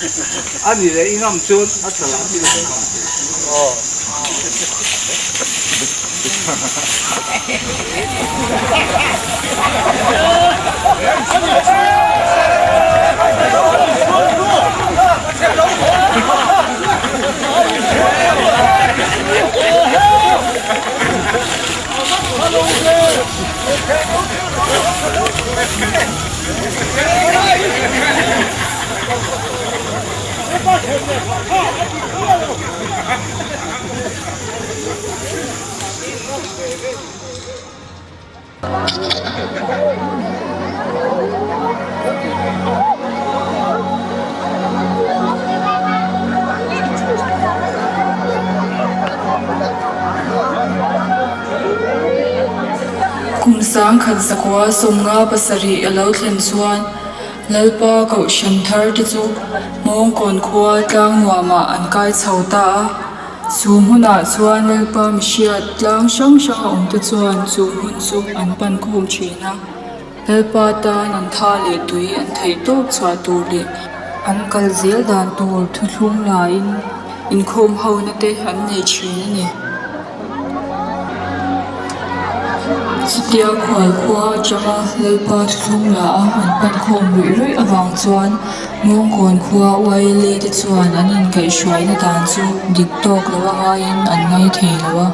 A ni leh i ngam chuan a tha lah hi. Kum 1957 a lo thlen chuan Lalpa Kohhran thar te chu Hmawngkawn khua tlang nuamah an kai chho ta a. Chu hmunah chuan Lalpa mihriat tlang hrang hrang a awm te chuan chu hmun chu an pan khawm thin a. Lalpa tan an tha leh tui an theih tawp chhuah tur leh an kal zel dan tur thuthlung laiin inkhawm hona te an nei thin a ni. Chutia khual khua atanga Lalpa thuthlung la a an pan khawm ruih ruih avang chuan Mawngkawn khua YLA te chuan an inkaihhruaina dan chu dik tawk lo a ngaiin an ngai thei lo a.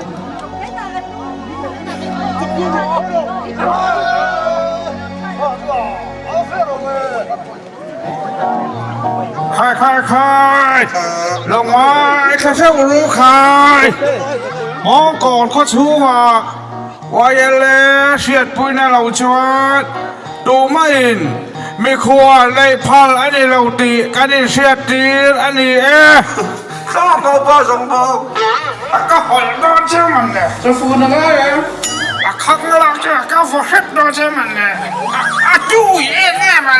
Khai khai khai! Lo ngaithla hreuh ru khai! Mawngkawn khaw chhungah YLA hriatpuina lo chuan tumahin mikhual neih phal a ni lo tih kan inhriattir a ni e. Ka hawlh dawn che man le. Ka phone a ngai em? A khak lak chu ka vaw hrep dawn che man le. A tui em em a.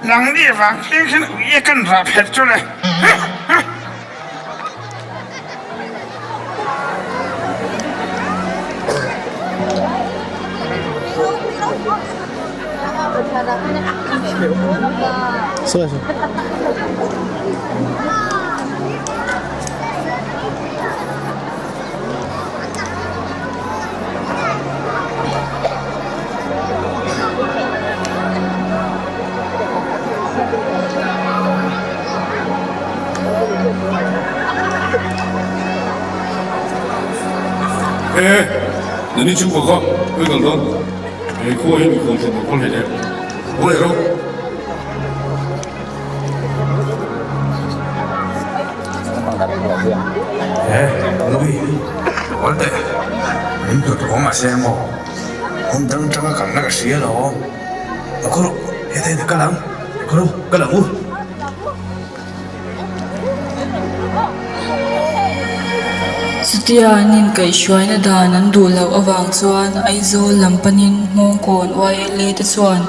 Nang ni vang thleng hian ui kan rah phet chu le. E, nani chu ka kha, ui kal dawn. He khua hi mikhual thlen ang phal hei em. Haw leh rawh. E, Louie, haw teh. Min tut awm a se maw? Hmun dang tanga kalna ka hria lo. A khaw rawh, hetah hian ka kal ang. Khaw rawh, kal ang u. Chutia an inkaihhruaina dan an duh loh avang chuan Aizawl lam panin Hmawngkawn YLA te chuan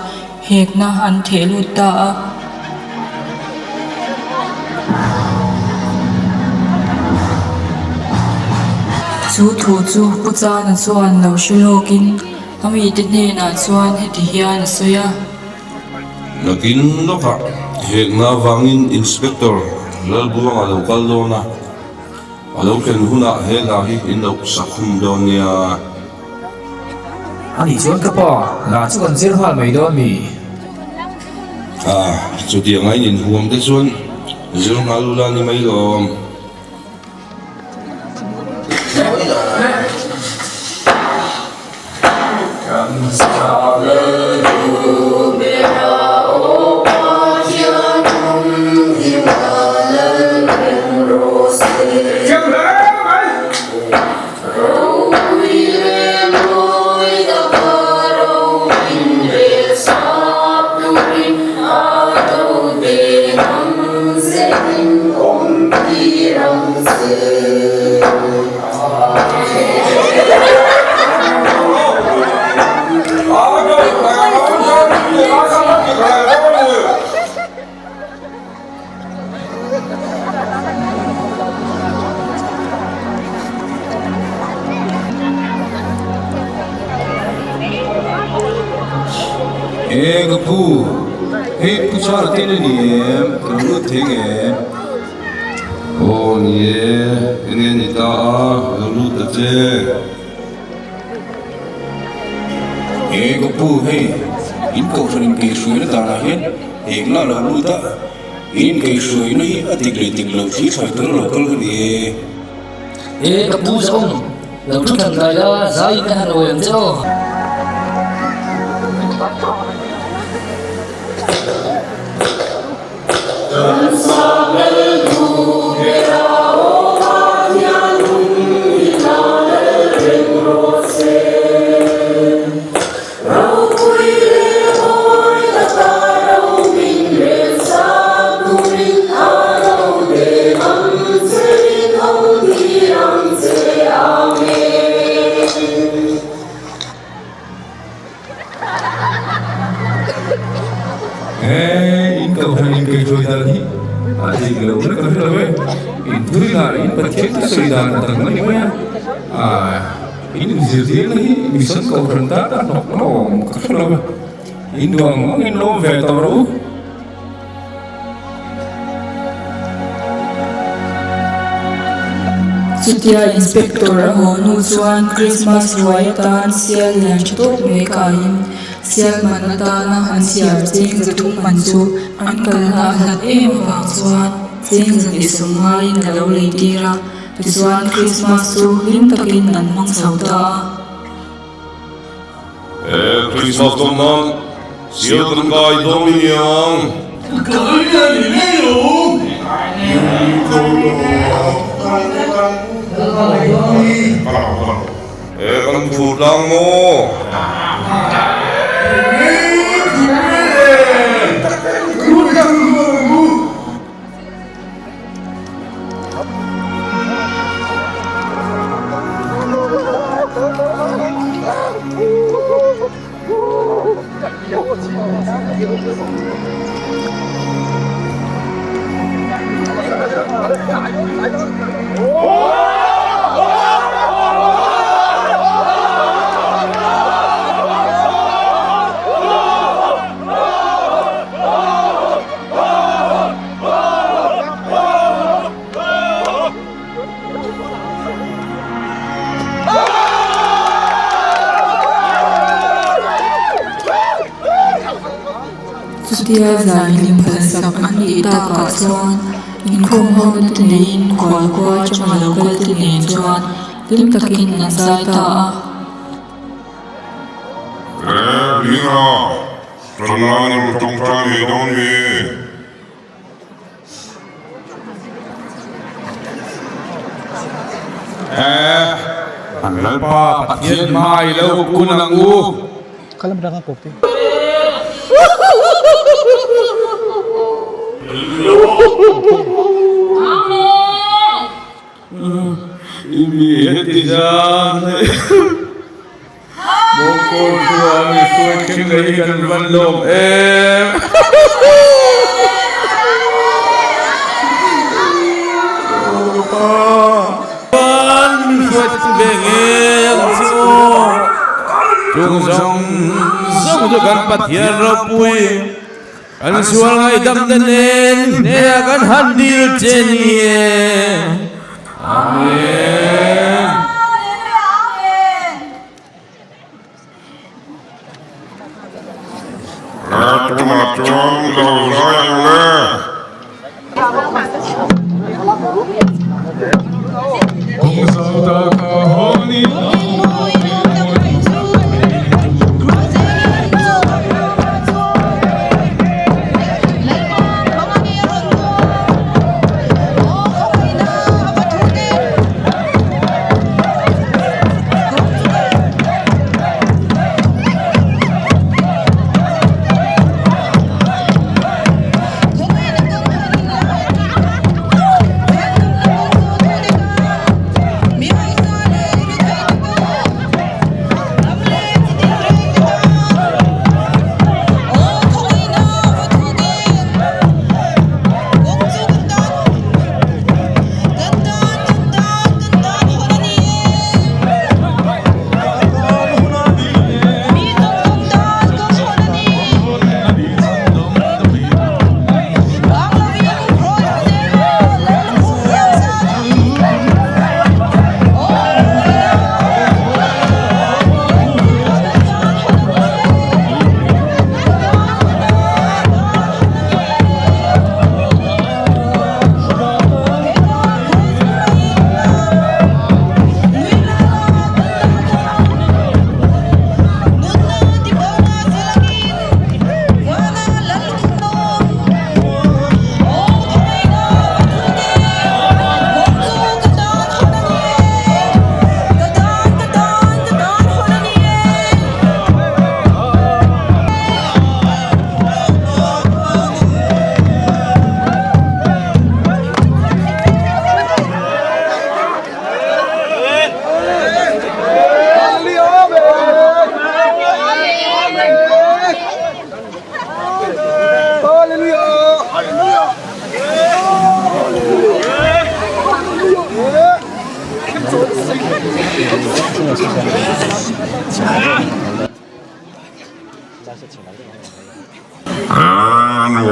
hekna an theh lut ta a. Chu thu chu Pu Chana chuan lo hre lawkin a mite hnenah chuan heti hian a sawi a. Nakin lawkah hekna avangin Inspector Lalbuanga lo kal dawn a, a lo thlen hunah he hla hi in lo sak hun dawn nia. Ani chuan ka pa, hla chu kan zir nghal mai dawn mi? Ah, chutiang a in inhuam te chuan zir nghal ula ni mai lawm. E ka pu. Hei Pu Chara te ni em? Ka lo lut thei ngem? Aw ni e, enge ni ta a, lo lut ta che. He ka pu hei, in kohhran in keihruaina danah hian hekna a lo lut a, in inkeihruaina hi a dik leh dik loh thli thlai tura lo kal ka ni e. He ka pu zawng, lo thu than kai la, zai in ka han awi ang che aw. He in kohhran in keihruai dan hi a dik lo na ka hre lo e, in thurinah in Pathian te sawi dan a dang a ni mai a, ah in inzirtirna hi mission kohhran tan a hnawk na awm ka hre lo e, in duh ang ang in lawm ve tawh rawh u. Chutia Inspector a haw hnu chuan Christmas ruai atan sial lian tha tawk mai kaiin sial man atana an chhiar cheng zathum man chu an kalna a hlat em avang chuan cheng zahnih sawm ngaiin a lo lei tir a, tichuan Christmas chu hlim takin an hmang chho ta a. He Christmas dawn nan sial kan kai dawn i niang. Kai a ni ngei lo. He kan phur tlang maw? Chutia zan hlim phalsak an nih takah chuan inkhawm hona te neiin khualkhua atanga lo kal te nen chuan hlim takin an zai ta a. He Linga, Ṭanlai rawn ṭawngṭai ngei dawn mi? An Lalpa Pathian hma i lo kun ang u. I mi heti zan Mawngkawn khua mi hruai thleng leh hi kan van lawm em. Van mi hruai thleng ve ngei ang chu aw. Chung zawng zawng chu kan Pathian ropui kan sual ngaihdam te nen hnenah kan han dil che ni e. Amen. Tunah chuan lo zai ang le.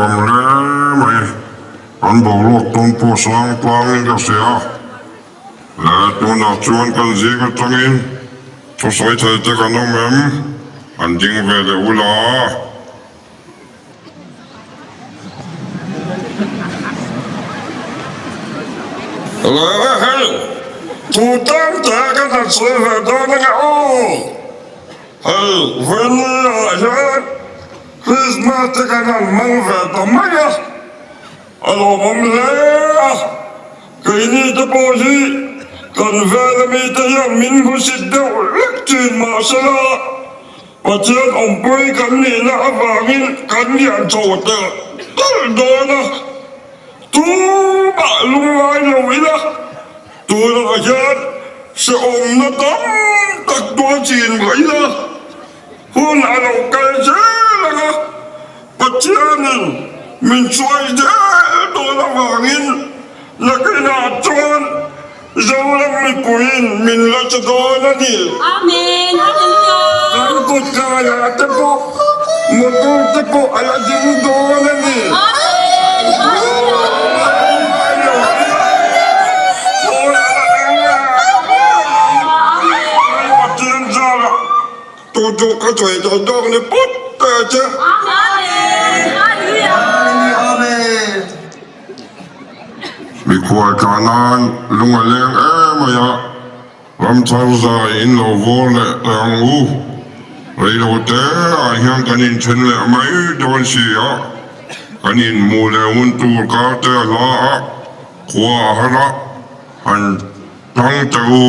nuam hle mai. Kan boruak tawn pawh sang tlangin ka hria. Le tunah chuan kan zing atangin thusawi thei te kan awm em? An ding ve leh ula. Le hei, tu tan te kan han sawi ve dawn ange aw. Hei Venia hian Krismas te kan han hmang ve ta mai a, a lawmawm hle a. Keini te pawh hi kan vela mite hian min hmusit deuh hlek thin mahsela Pathian awmpui kan nihna avangin kan lian chho telh telh dawn a, tumah lungngai lo ila tunah hian hrehawmna tam tak tuar chin mah ila hun a lo kal zel ang a, Pathianin min hruai zel dawn avangin nakinah chuan Zoram mipuiin min la che dawn a ni. Amen. Hallelujah. Kan kut kaiah te pawh motor te pawh a la ding dawn a ni. Amen. Hallelujah. Pathian zarah tu chu ka sawi tawh zawk ni pawt ta che. Amen. Hallelujah. Amen. Mikhual tla nan lung a leng em mai a, ramthar zai in lo vawr leh teh ang u. Reilo te ah hian kan inthen leh mai dawn si a, kan inhmuh leh hun tur kar te a hla a, khua a har a, han tang teh u.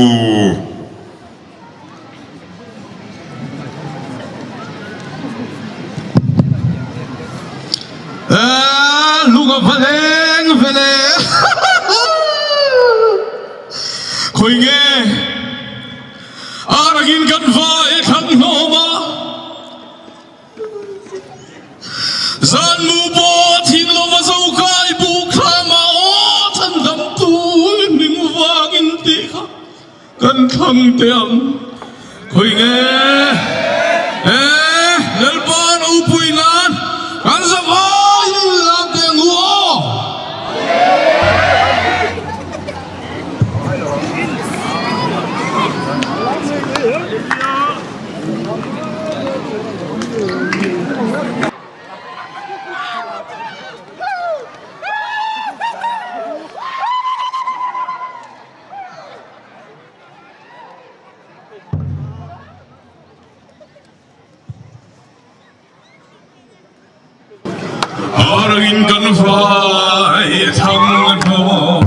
Lung a va leng ve le. Khawi nge a rangin kan vai thlang hlawm a. Zan mu pawh thing lova zo kai buk thlam a aw chhandam tu hming vangin tih kha Kan thlang teh ang. Khawi nge? E, Lalpa ropui nan kan zavai in lam teh ang u aw. Arangin kan vai thang hlawm.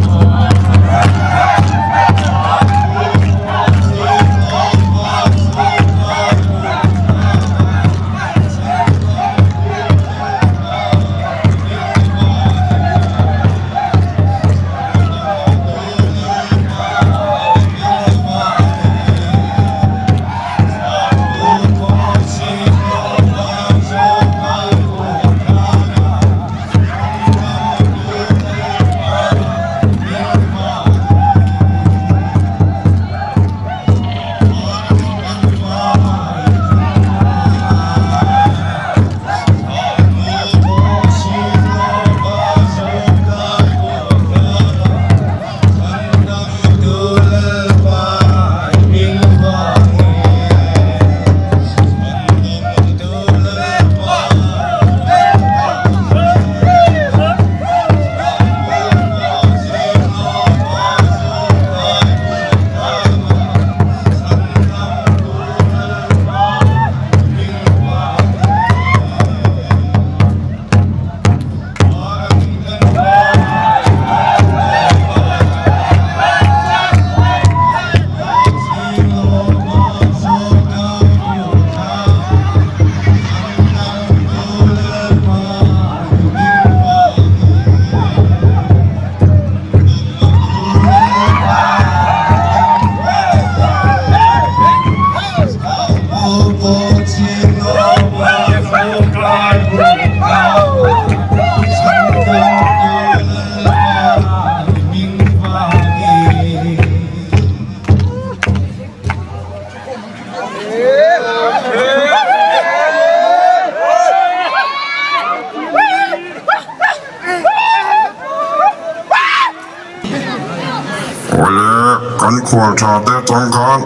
Kan khual tha te atang khan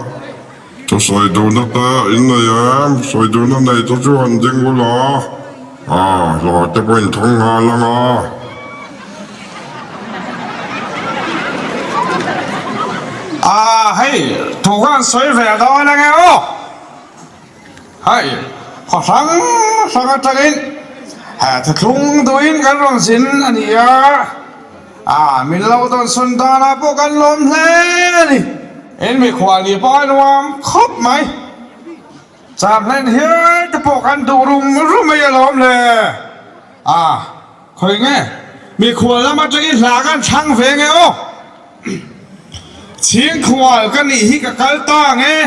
thusawi duhna te in nei em? Sawi duhna nei te chu han ding ula, ah hla te pawh in thang nghal ang a. Ah hei thu khan sawi ve dawn ange aw. Hei, khaw hrang hrang atangin he thuthlung duhin kan rawn zin a ni a, ah min lo dawn sun danah pawh kan lawm hle a ni. In mikhual nih pawh a nuam khawp mai. Cham hlen hial te pawh kan duh rum rum mai alawm le. Ah, khawi nge mikhual lam atangin hla kan thlang ve nge aw. Chhingkhual ka nih hi ka kal ta ang e.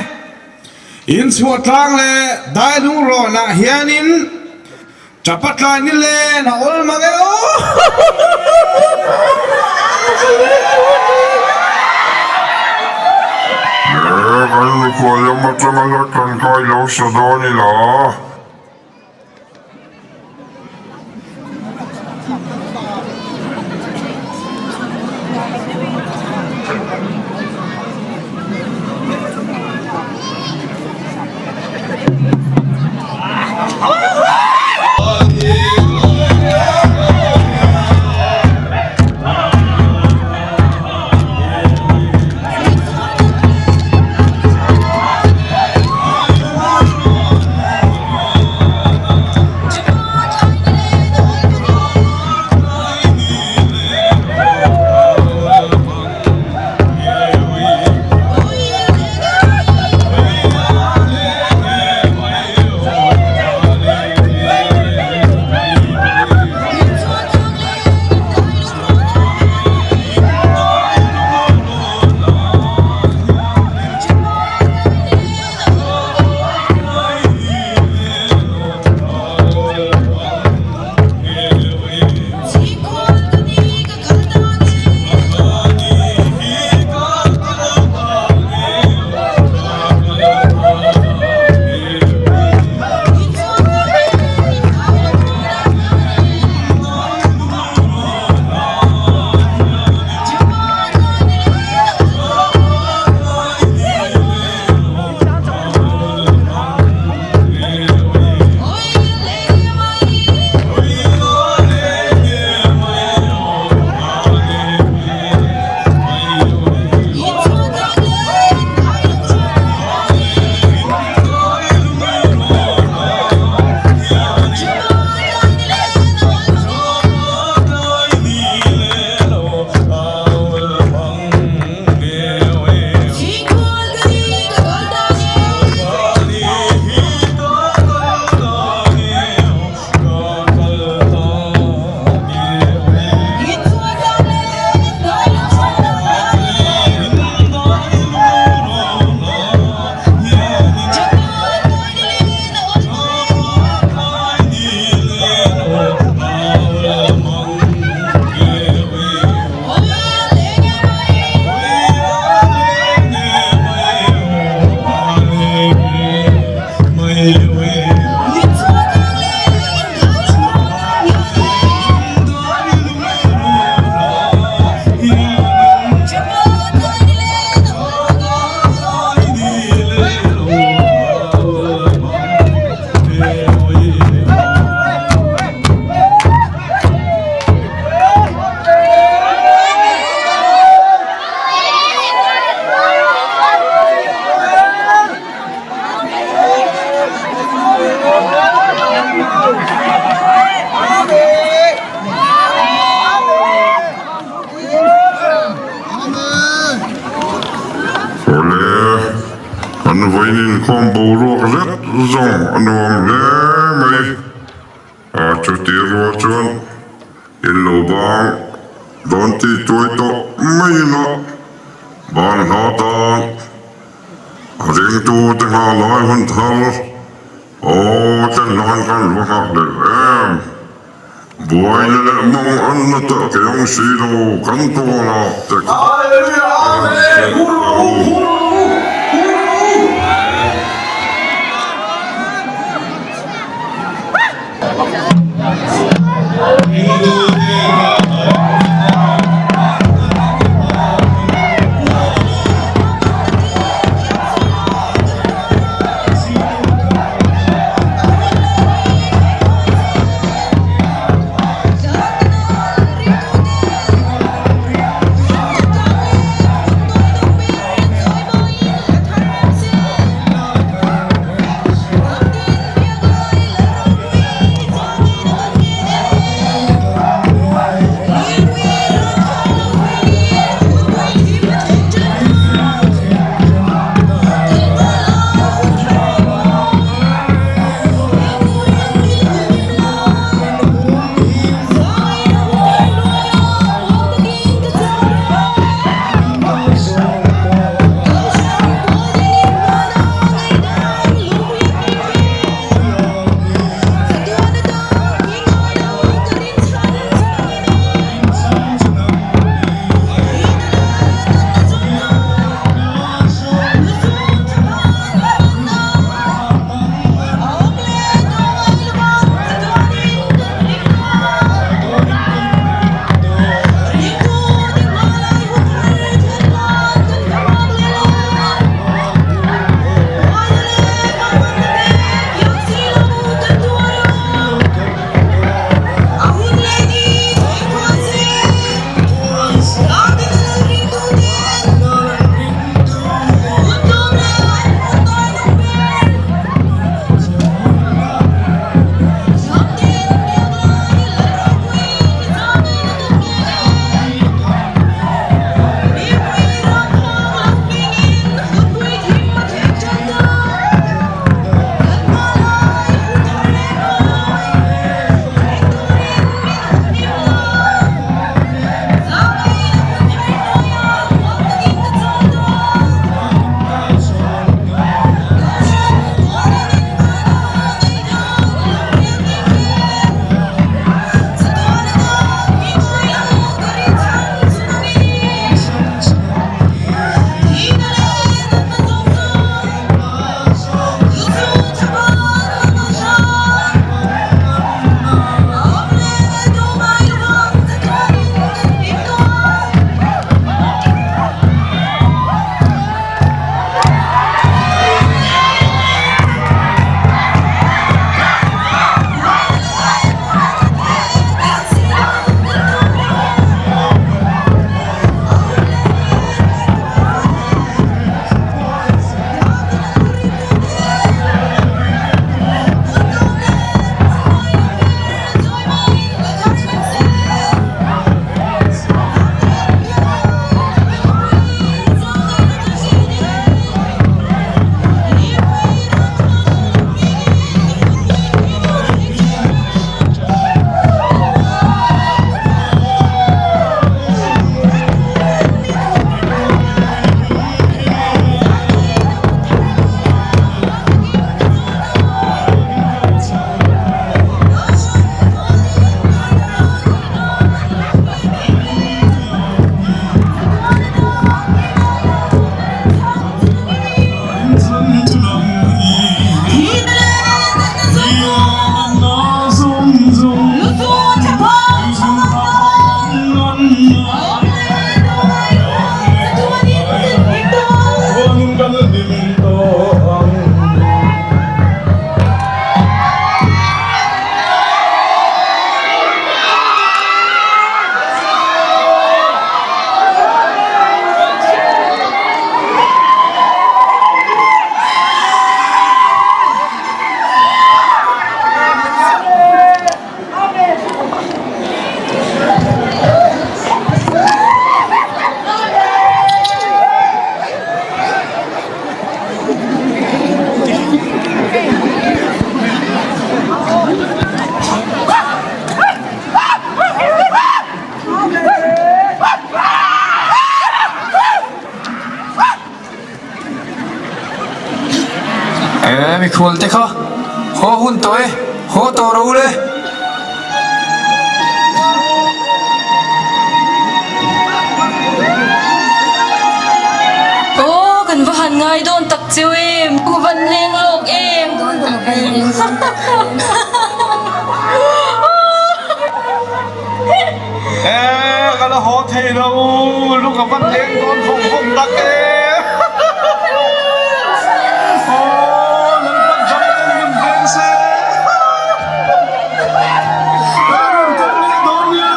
Inchhuah tlang leh dailung rawnah hianin tapa tlai ni len a awl mang e aw. He kan mikhual lam atanga la tangkai lo sa dawn ila. Awle, kan vawiin inkhawm boruak zet zawng a nuam hle mai. A chuti rual chuan in lo bang dawn ti tuai tawh mai ila ban hla tan a ringtu te nghah lai hun thar aw ten hlan kan va nghak leh em. Buaina leh mawng an na teh ke ang si lo kan tawn a te kha Mikhual te kha haw hun tawh e, haw tawh rawh u le. Aw kan va han ngai dawn tak cheu em, ka van leng lawk em. E ka la haw thei lo, lu ka van leng dawn vawng vawng tak e. Aw Lalpan dam ten min veng se. Ka rawn kal leh dawn nia.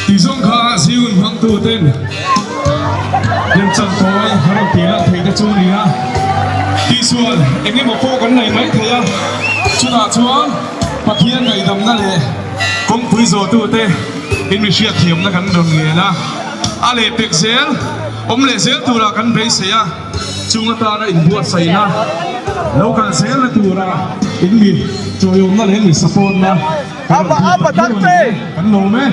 Tizawng kha Zion hmangtu ten lemchan tawi a rawn tih lang thei te chu a ni a, tihsual eng emaw pawh kan nei mai thei a, chutah chuan Pathian ngaihdamna leh kawngpui zawhtute in mi hriatthiamna kan rawn ngen a, a lehpek zel awm leh zel turah kan beisei a. Chung atana inbuatsaihna lo kal zelna tura in mi chawiawmna leh mi support na kan rawn hmu tak viau a ni e, kan lawm e.